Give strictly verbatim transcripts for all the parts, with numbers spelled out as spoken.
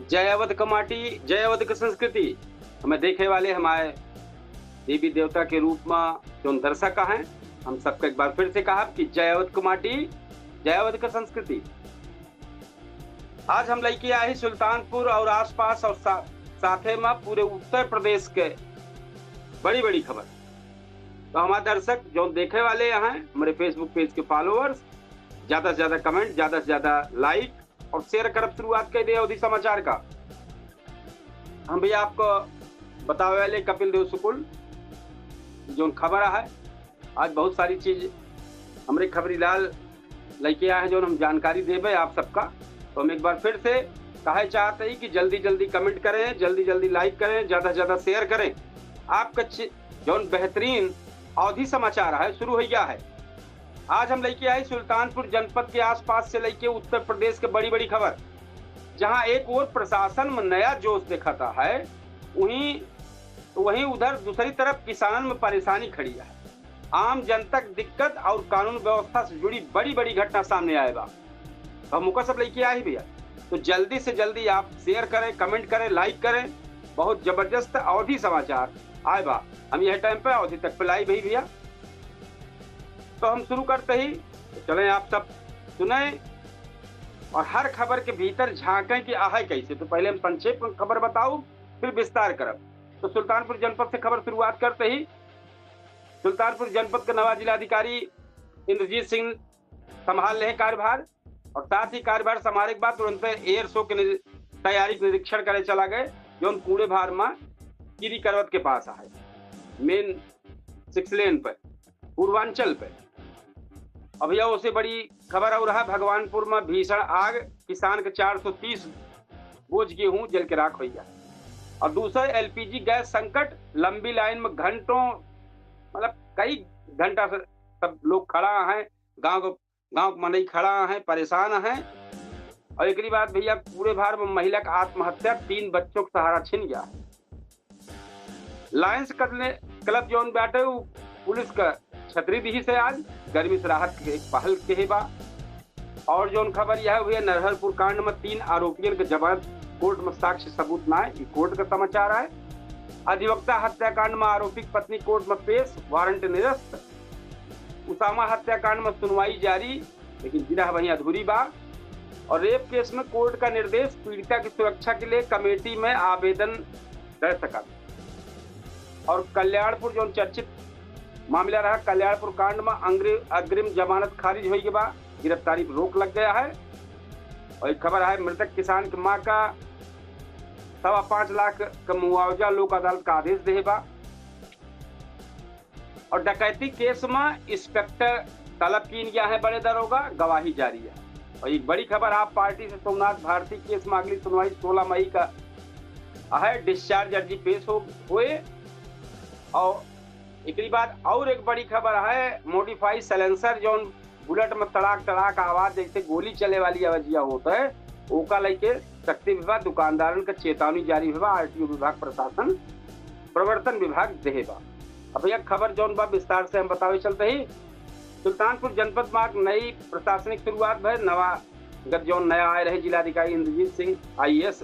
जय अवध क माटी, जय अवध क संस्कृति। हमें देखे वाले हमारे देवी देवता के रूप में जौन दर्शक हैं, हम सबका एक बार फिर से कहब कि जय अवध क माटी, जय अवध क संस्कृति। आज हम लइके आए ही सुल्तानपुर और आसपास और सा-, साथे में पूरे उत्तर प्रदेश के बड़ी बड़ी खबर। तो हमारे दर्शक जौन देखे वाले हैं, हमारे Facebook page के followers, ज्यादा से ज्यादा comment, ज्यादा से ज्यादा like और share करब शुरुआत कर दे अवधी समाचार का। हम भी आपको बतावे वाले कपिल देव शुक्ल जौन खबर है। आज बहुत सारी चीज हमरे खबरी लाल लइके आए हैं, जौन हम जानकारी देबे आप सबका। तो हम एक बार फिर से कहे चाहते ही कि जल्दी जल्दी comment करें, जल्दी जल्दी like करें, ज्यादा से ज्यादा share करें। आपका चि-, जौन बेहतरीन अवधी समाचार है, शुरू हो गया है। आज हम लइके आए सुल्तानपुर जनपद के आसपास से लइके उत्तर प्रदेश के बड़ी बड़ी खबर, जहां एक ओर प्रशासन में नया जोश दिखाता है, वहीं, वहीं उधर दूसरी तरफ किसानन में परेशानी खड़ी है। आम जनता की दिक्कत और कानून व्यवस्था से जुड़ी बड़ी बड़ी घटना सामने आए बा। तो हम ओकर सब लइके आए ही भैया। तो जल्दी से जल्दी आप share करें, comment करें, like करें। बहुत जबरदस्त अवधी समाचार आए बा। हम यह time पे अवधी तक पे live ही भैया। तो हम शुरू करते ही, तो चलें आप सब सुने और हर खबर के भीतर झांकें कि आहे कैसे। तो पहले हम संक्षेप में खबर बताऊ, फिर विस्तार करब। तो सुल्तानपुर जनपद से खबर शुरुआत करते ही, सुल्तानपुर जनपद के नवा जिलाधिकारी इंद्रजीत सिंह संभाल लें कार्यभार और साथ ही कार्यभार संभाले के बाद तुरंत air show के निर-, तैयारी के निरीक्षण करे चला गए, जौन कूड़े भार में कीरी करवत के पास आहे, main six lane पे, पूर्वांचल पे। अब यह उससे बड़ी खबर और है, भगवानपुर में भीषण आग, किसान के चार सौ तीस बोझ गेहूं जल के राख हो गया। और दूसरा एलपीजी गैस संकट, लंबी लाइन में घंटों, मतलब कई घंटा से सब लोग खड़ा हैं, गांव को, गांव के मनई खड़ा हैं, परेशान हैं। और एकरी बाद भैया पूरे भार में महिला का आत्महत्या, तीन बच्चों का सहारा छिन गया है। लायंस क्लब जौन बाटे उ पुलिस का छतरी दिहिस है आज, गर्मी से राहत के एक पहल के ही बा। और जौन खबर यह हुई है, नरहरपुर कांड में तीन आरोपियन के जमानत कोर्ट में साक्ष्य सबूत ना है, ये कोर्ट का समाचार है। अधिवक्ता हत्याकांड में आरोपी की पत्नी कोर्ट में पेश, वारंट निरस्त। उसामा हत्याकांड में सुनवाई जारी, लेकिन जिरह वहीं अधूरी बा। और रेप केस में कोर्ट का निर्देश, पीड़िता की सुरक्षा के लिए कमेटी में आवेदन कर सकत। और कल्याणपुर जौन चर्चित मामला रहा, कल्याणपुर कांड में अंग्रि-, अग्रिम जमानत खारिज होई के बा, गिरफ्तारी पर रोक लग गया है। और एक खबर है, मृतक किसान की माँ का सवा पाँच लाख का मुआवजा लोक अदालत का आदेश देहे बा। और डकैती केस में इंस्पेक्टर तलब कीन गया है बड़े दरोगा, गवाही जारी है। और एक बड़ी खबर, आप पार्टी से सोमनाथ भारती केस में अगली सुनवाई सोलह मई का है, डिस्चार्ज अर्जी पेश हो, होए। और एकरी बाद और एक बड़ी खबर है, मॉडिफाई साइलेंसर जौन बुलेट में तड़ाक तड़ाक आवाज जैसे गोली चले वाली आवाजिया होत है, ओका लेके शक्ति विभाग दुकानदारन का चेतावनी जारी हुआ, आरटीओ विभाग प्रशासन प्रवर्तन विभाग देहे बा। अब यह खबर जौन बा विस्तार से हम बतावे चलते ही, सुल्तानपुर जनपद मार्ग नई प्रशासनिक शुरुआत भय, नवागत जौन नया आए रहे जिलाधिकारी इंद्रजीत सिंह आईएएस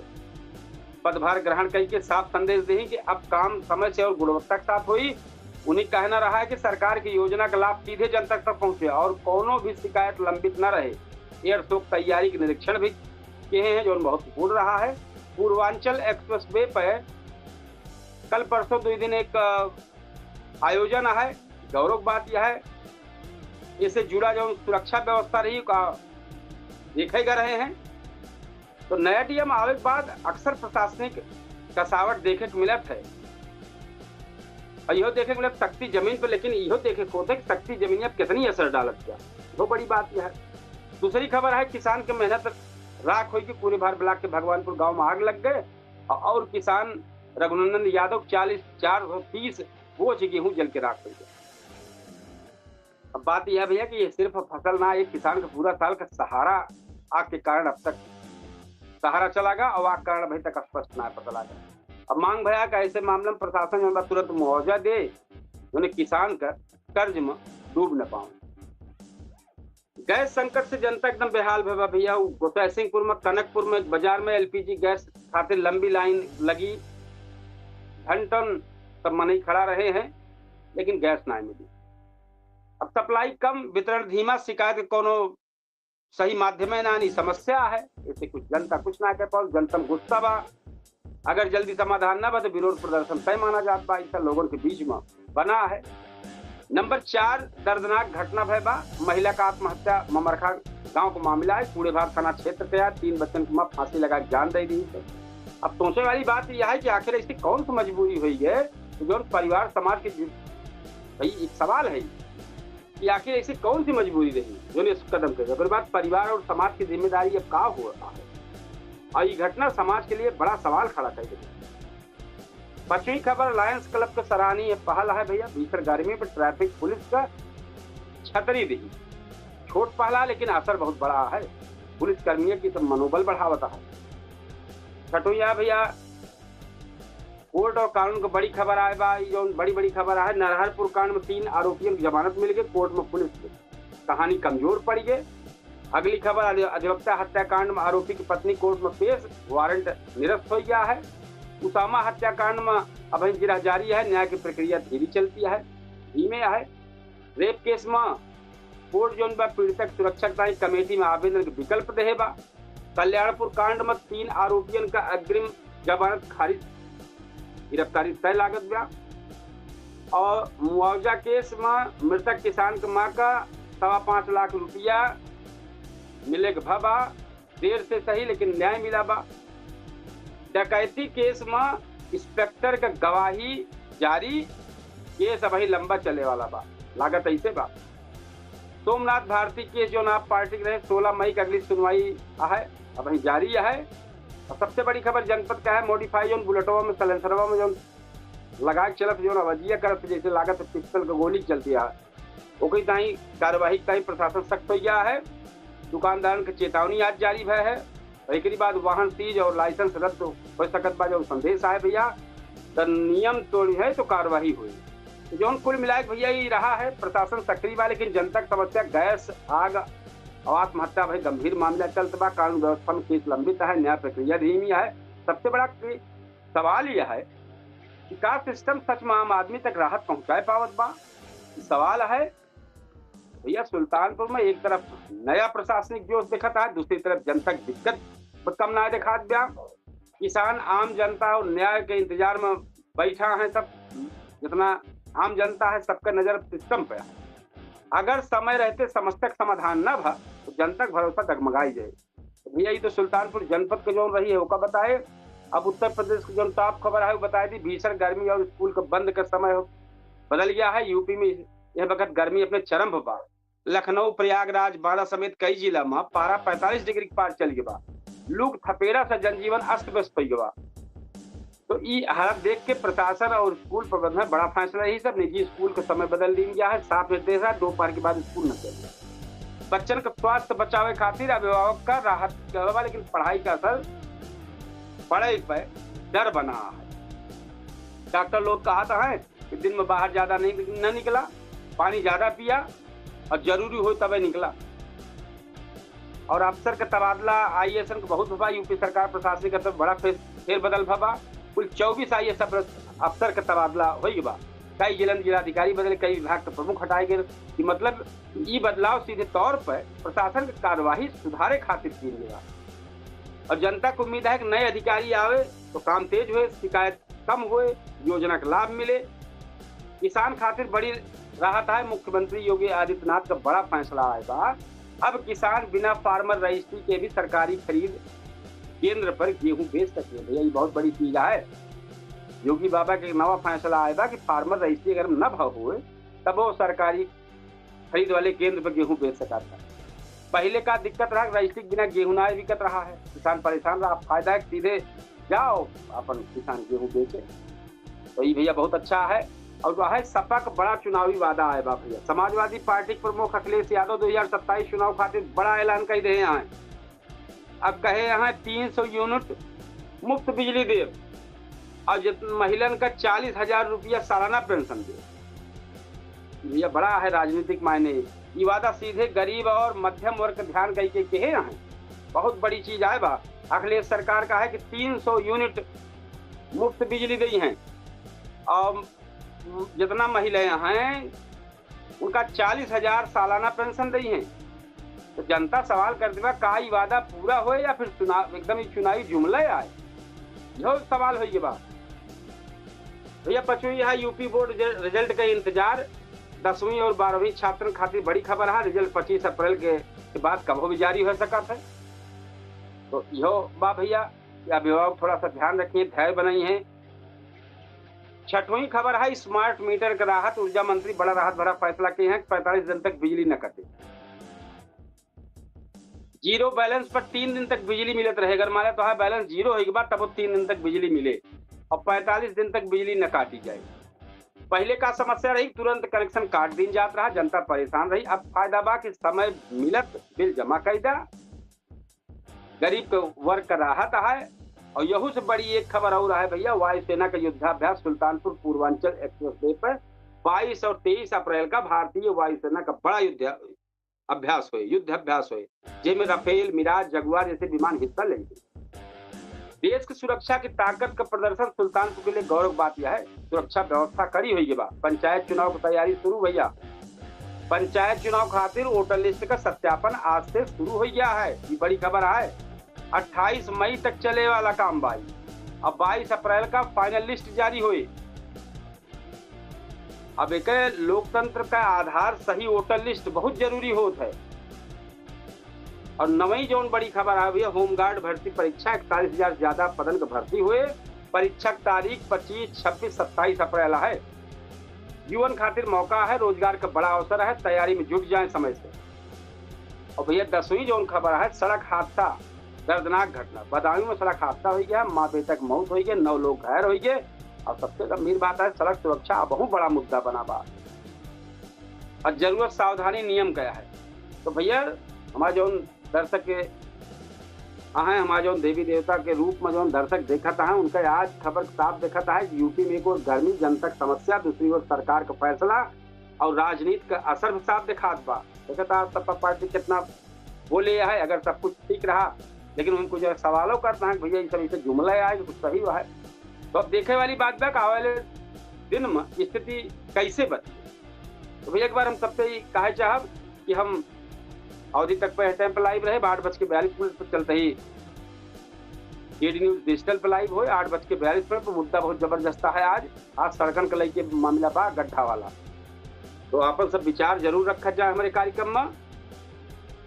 पदभार ग्रहण करके साफ संदेश देही कि अब काम समय से और गुणवत्ता के साथ होई। उन्हीं कहना रहा है कि सरकार की योजना का लाभ सीधे जनता तक पहुंचे और कोनो भी शिकायत लंबित न रहे। एयर शो की तैयारी के निरीक्षण भी किए हैं, जौन महत्वपूर्ण रहा है। पूर्वांचल एक्सप्रेसवे पर कल परसों दो दिन एक, अ, आयोजन है। गौरव की बात यह है, इससे जुड़ा जौन सुरक्षा व्यवस्था रही का देखे गए रहे हैं। तो नया डीएम आवे के बाद अक्सर प्रशासनिक कसावट देखे के मिलत है। और इहो देखे के मिलत शक्ति जमीन पर, लेकिन इहो देखे के होते कि शक्ति जमीन अब कितनी असर डालत क्या, वो बड़ी बात यह है। दूसरी खबर है, किसान के मेहनत राख होई कि पूरे भार ब्लॉक के भगवानपुर गांव में आग लग गए और, और किसान रघुनंदन यादव चालीस, चार सौ तीस बोझ गेहूं जल के राख हो गए। अब बात यह भैया कि ये सिर्फ फसल ना, एक किसान का पूरा साल का सहारा आग के कारण अब तक सहारा चला गया और आग कारण अभी तक स्पष्ट ना पता लगा। अब मांग भैया कि ऐसे मामले में प्रशासन जौन बा तुरंत मुआवजा दे, उन्हें किसान का कर्ज में डूब न पावे। गैस संकट से जनता एकदम बेहाल भवा भैया। उ गोसाईसिंहपुर में, कनकपुर में एक बाजार में एलपीजी गैस खातिर लंबी लाइन लगी, घंटन सब मनई खड़ा रहे हैं, लेकिन गैस ना मिली। अब सप्लाई कम, वितरण धीमा, शिकायत के कोनो सही माध्यम है ना, नहीं समस्या है, ऐसे कुछ जनता कुछ ना कह पाओ, जनता में गुस्सा बा। अगर जल्दी समाधान ना बा तो विरोध प्रदर्शन तय माना जात बा, ऐसा लोगन के बीच में बना है। नंबर चार, दर्दनाक घटना भय बा, महिला का आत्महत्या, ममरखा गांव का मामला है। कूड़ेभार थाना क्षेत्र के है, तीन बच्चन के माँ फांसी लगा के जान दे दी है। अब सोचे वाली बात यह है कि आखिर ऐसी कौन सी मजबूरी हुई है कि जौन परिवार समाज के जि-, भाई एक सवाल है कि आखिर ऐसी कौन सी मजबूरी रही जो इस कदम के। ओकर बाद परिवार और समाज की जिम्मेदारी अब का हो रहा है, और ये घटना समाज के लिए बड़ा सवाल खड़ा कर देती है। पांचवी खबर, लायंस क्लब के सराहनीय पहल है भैया, भीषण गर्मी पर ट्रैफिक पुलिस का छतरी दी। छोट पहला लेकिन असर बहुत बड़ा है, पुलिस कर्मियों की तो मनोबल बढ़ावता है। छठोइया भैया, कोर्ट और कानून के बड़ी खबर आए बा। ई जौन बड़ी बड़ी खबर आए, नरहरपुर कांड में तीन आरोपियन की जमानत मिल गई, कोर्ट में पुलिस की कहानी कमजोर पड़ गई। अगली खबर, अधि-, अधिवक्ता हत्याकांड में आरोपी की पत्नी कोर्ट में पेश, वारंट निरस्त हो गया है। उसामा हत्याकांड में अभी गिरह जारी है, न्याय की प्रक्रिया धीरे चलती है, धीमे है। रेप केस में कोर्ट जौन बा पीड़िता की सुरक्षा के ताईं कमेटी में आवेदन के विकल्प देहे बा। कल्याणपुर कांड में तीन आरोपियन का अग्रिम जमानत खारिज, गिरफ्तारी तय लागत बा। और मुआवजा केस में मृतक किसान के माँ का सवा पाँच लाख रुपया मिले के भवा, देर से सही लेकिन न्याय मिला बा। डकैती केस में इंस्पेक्टर का गवाही जारी, केस अबही लंबा चले वाला बा, लागत ऐसे बा। सोमनाथ भारती केस जौन आप पार्टी के रहे, सोलह मई के अगली सुनवाई है, अबही जारी है। और सबसे बड़ी खबर जनपद का है, मॉडिफाई जौन बुलेटवा में, सलेंसरवा में जौन लगा के चलत जौन आवाजिया करत, जैसे लागत पिस्तल के गोली चलती है, ओकरी ताईं कार्यवाही ताईं प्रशासन सख्त हो गया है। दुकानदारन के चेतावनी आज जारी भय है। और एकरी बाद वाहन सीज और लाइसेंस रद्द हो सकत बा, जौन संदेश आए भैया, तो नियम तोड़ी है तो कार्यवाही हुई। तो जौन कुल मिलाए के भैया ये रहा है, प्रशासन सक्रिय बा, लेकिन जनता के समस्या गैस, आग और आत्महत्या भाई गंभीर मामला चलत बा। कानून व्यवस्था में केस लंबित है, न्याय प्रक्रिया धीमी है। सबसे बड़ा के-, सवाल यह है कि का सिस्टम सच में आम आदमी तक राहत पहुंचाए पावत बा? ई सवाल है। भैया, सुल्तानपुर में एक तरफ नया प्रशासनिक जोश दिखत है, दूसरी तरफ जनता की दिक्कत ब-, कम ना दिखात बा। किसान, आम जनता और न्याय के इंतजार में बैठा है सब। जितना आम जनता है, सबका नजर सिस्टम पे है। अगर समय रहते समस्या का समाधान न भा, तो जनता का भरोसा डगमगाई जाए। तो भैया, ये तो सुल्तानपुर जनपद के जौन रही है, ओका बताए। अब उत्तर प्रदेश की जौन टॉप खबर है, वो बताए दी। भीषण गर्मी और स्कूल के बंद का समय हो, बदल गया है। यूपी में यह वक्त गर्मी अपने चरम पर बा। लखनऊ, प्रयागराज, बांदा समेत कई जिला में पारा पैंतालीस डिग्री के पार चल गया बा। लू के थपेड़ा से जनजीवन अस्त व्यस्त हो गया बा। तो ई हालत देख के प्रशासन और स्कूल प्रबंधन बड़ा फैसला, यही सब निजी स्कूल का समय बदल दिया गया है। साफ निर्देश है, दोपहर के बाद स्कूल न चले। बच्चन का स्वास्थ्य बचावे खातिर अभिभावक का राहत के अलावा, लेकिन पढ़ाई का असर पड़े पे डर बना है। डॉक्टर लोग कहत हैं कि दिन में बाहर ज्यादा नहीं, न निकला, पानी ज्यादा पिया और जरूरी हो तबे निकला। और अफसर का तबादला, आईएएस का बहुत हुआ, यूपी सरकार प्रशासनिक स्तर पर बड़ा फेर, फेरबदल भवा। कुल चउबीस आईएएस अफसर, अफसर का तबादला हो गया बा। कई जिलन जिलाधिकारी बदले, कई विभाग के प्रमुख हटाए गए। कि मतलब, ई बदलाव सीधे तौर पर प्रशासन के कार्यवाही सुधारे खातिर किया गया। और जनता को उम्मीद है कि नए अधिकारी आवे तो काम तेज हुए, शिकायत कम हुए, योजना का लाभ मिले। किसान खातिर बड़ी राहत है। मुख्यमंत्री योगी आदित्यनाथ का बड़ा फैसला आए बा। अब किसान बिना फार्मर रजिस्ट्री के भी सरकारी खरीद केंद्र पर गेहूं बेच सके। भैया, ये बहुत बड़ी चीज है। योगी बाबा के नवा फैसला आए बा कि फार्मर रजिस्ट्री अगर न भ-, होए, तब वो सरकारी खरीद वाले केंद्र पर गेहूं बेच सकता है। पहले का दिक्कत रहा, रजिस्ट्री के बिना गेहूं ना बिकत रहा है, किसान परेशान रहा। अब फायदा है, सीधे जाओ, अपन किसान गेहूं बेचे। तो ये भैया बहुत अच्छा है। और जो है, सपा का बड़ा चुनावी वादा आए बा भैया। समाजवादी पार्टी के प्रमुख अखिलेश यादव दो हजार सत्ताईस चुनाव खातिर बड़ा ऐलान कर दे हैं। अब कहे हैं तीन सौ यूनिट मुफ्त बिजली देब और जित-, महिलन का चालीस हजार रुपया सालाना पेंशन देब। भैया, बड़ा है राजनीतिक मायने। ई वादा सीधे गरीब और मध्यम वर्ग ध्यान कई के कहे हैं। बहुत बड़ी चीज आए बा। अखिलेश सरकार का है कि तीन सौ यूनिट मुफ्त बिजली दी हैं और जितना महिलाएं हैं उनका चालीस हजार सालाना पेंशन दी हैं। तो जनता सवाल करती बा, का ई वादा पूरा होए या फिर चुनाव, एकदम ही चुनावी जुमला आए? यह सवाल हो ये बा। भैया, पचवीं है यूपी बोर्ड रिजल्ट का इंतजार। दसवीं और बारहवीं छात्रन खातिर बड़ी खबर है। रिजल्ट पच्चीस अप्रैल के, के बाद कबो भी जारी हो सकत है। तो यो बा भैया, ये अभिभावक थोड़ा सा ध्यान रखिए, धैर्य बनाई है। छठवीं खबर है स्मार्ट मीटर के राहत। ऊर्जा मंत्री बड़ा राहत भरा फैसला किए हैं, पैंतालीस दिन तक बिजली न कटे। जीरो बैलेंस पर तीन दिन तक बिजली मिलत रहे। अगर माने तो है बैलेंस जीरो होई के बाद तब वो तीन दिन तक बिजली मिले और पैंतालीस दिन तक बिजली न काटी जाए। पहले का समस्या रही, तुरंत कनेक्शन काट दीन जात रहा, जनता परेशान रही। अब फायदा बा कि समय मिलत बिल जमा कर दा, गरीब के वर्ग का राहत है। और यहू से बड़ी एक खबर और है भैया, वायुसेना का युद्धाभ्यास सुल्तानपुर पूर्वांचल एक्सप्रेस वे पर बाईस और तेईस अप्रैल का भारतीय वायुसेना का बड़ा युद्ध अभ्यास होए, युद्ध अभ्यास होए, जेमे राफेल, मिराज, जगुआर जैसे विमान हिस्सा लेंगे। देश की सुरक्षा की ताकत का प्रदर्शन सुल्तानपुर के लिए गौरव बात यह है। सुरक्षा व्यवस्था कड़ी हुई बा। पंचायत चुनाव की तैयारी शुरू भैया। पंचायत चुनाव खातिर वोटर लिस्ट का सत्यापन आज से शुरू हो गया है। ये बड़ी खबर है। अट्ठाईस मई तक चले वाला काम भाई। अब बाईस अप्रैल का फाइनल लिस्ट जारी हुई। अब एक लोकतंत्र का आधार सही वोटर लिस्ट बहुत जरूरी होत है। और नवई जौन बड़ी खबर आ भैया, होमगार्ड भर्ती परीक्षा, इकतालीस हजार ज्यादा पदन के भर्ती हुए। परीक्षा की तारीख पच्चीस, छब्बीस, सत्ताईस अप्रैल है। युवन खातिर मौका है, रोजगार का बड़ा अवसर है, तैयारी में जुट जाए समय से। और भैया, दसवीं जौन खबर है, सड़क हादसा, दर्दनाक घटना, बदायूं में सड़क हादसा हो गया, माँ बेटा की मौत हो गई, नौ लोग घायल हो गए। और सबसे गंभीर बात है, सड़क सुरक्षा अब बहुत बड़ा मुद्दा बना बा और जरूरत सावधानी नियम का है। तो भैया, हमारे जौन दर्शक के हैं, हमारे जौन देवी देवता के रूप में जौन दर्शक देखत हैं, उनका आज खबर साफ देखत है कि यूपी में एक ओर गर्मी, जनता की समस्या, दूसरी ओर सरकार का फैसला और राजनीति का असर भी साफ दिखात बा। देखत है सपा पार्टी कितना बोले है, अगर सब कुछ ठीक रहा, लेकिन उनको जो सवालों करता है, भैया, ये सब इसे जुमला है कि कुछ सही हुआ है। तो अब देखे वाली बात बा कि आवे वाले दिन में स्थिति कैसे बदली। तो भैया, एक बार हम सबसे ही कहे चाहब कि हम अवधी तक पे टाइम पर लाइव रहे, आठ बज के बयालीस मिनट पर चलते ही डीडी न्यूज डिजिटल पर लाइव होए, आठ बज के बयालीस मिनट पर। मुद्दा बहुत जबरदस्त है आज। आज सड़कन के लेके मामला बा गड्ढा वाला। तो आपन सब विचार जरूर रखा जाए हमारे कार्यक्रम में।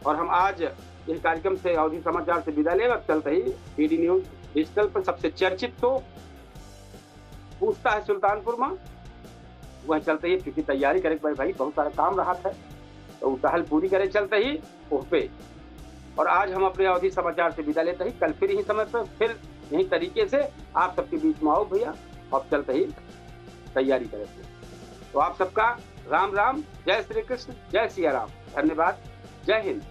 और हम आज यह कार्यक्रम से, अवधी समाचार से विदा लेब। अब चलते ही डीडी न्यूज डिजिटल पर सबसे चर्चित तो पूछता है सुल्तानपुर में, वह चलते ही, क्योंकि तैयारी करे के भाई, बहुत सारा काम रहा है, तो वो टहल पूरी करे चलते ही ओह पे। और आज हम अपने अवधी समाचार से विदा लेते ही, कल फिर यही समय पर, फिर यही तरीके से आप सबके बीच में आओ भैया। अब चलते ही तैयारी करे थे। तो आप सबका राम राम, जय श्री कृष्ण, जय सिया राम, धन्यवाद, जय हिंद।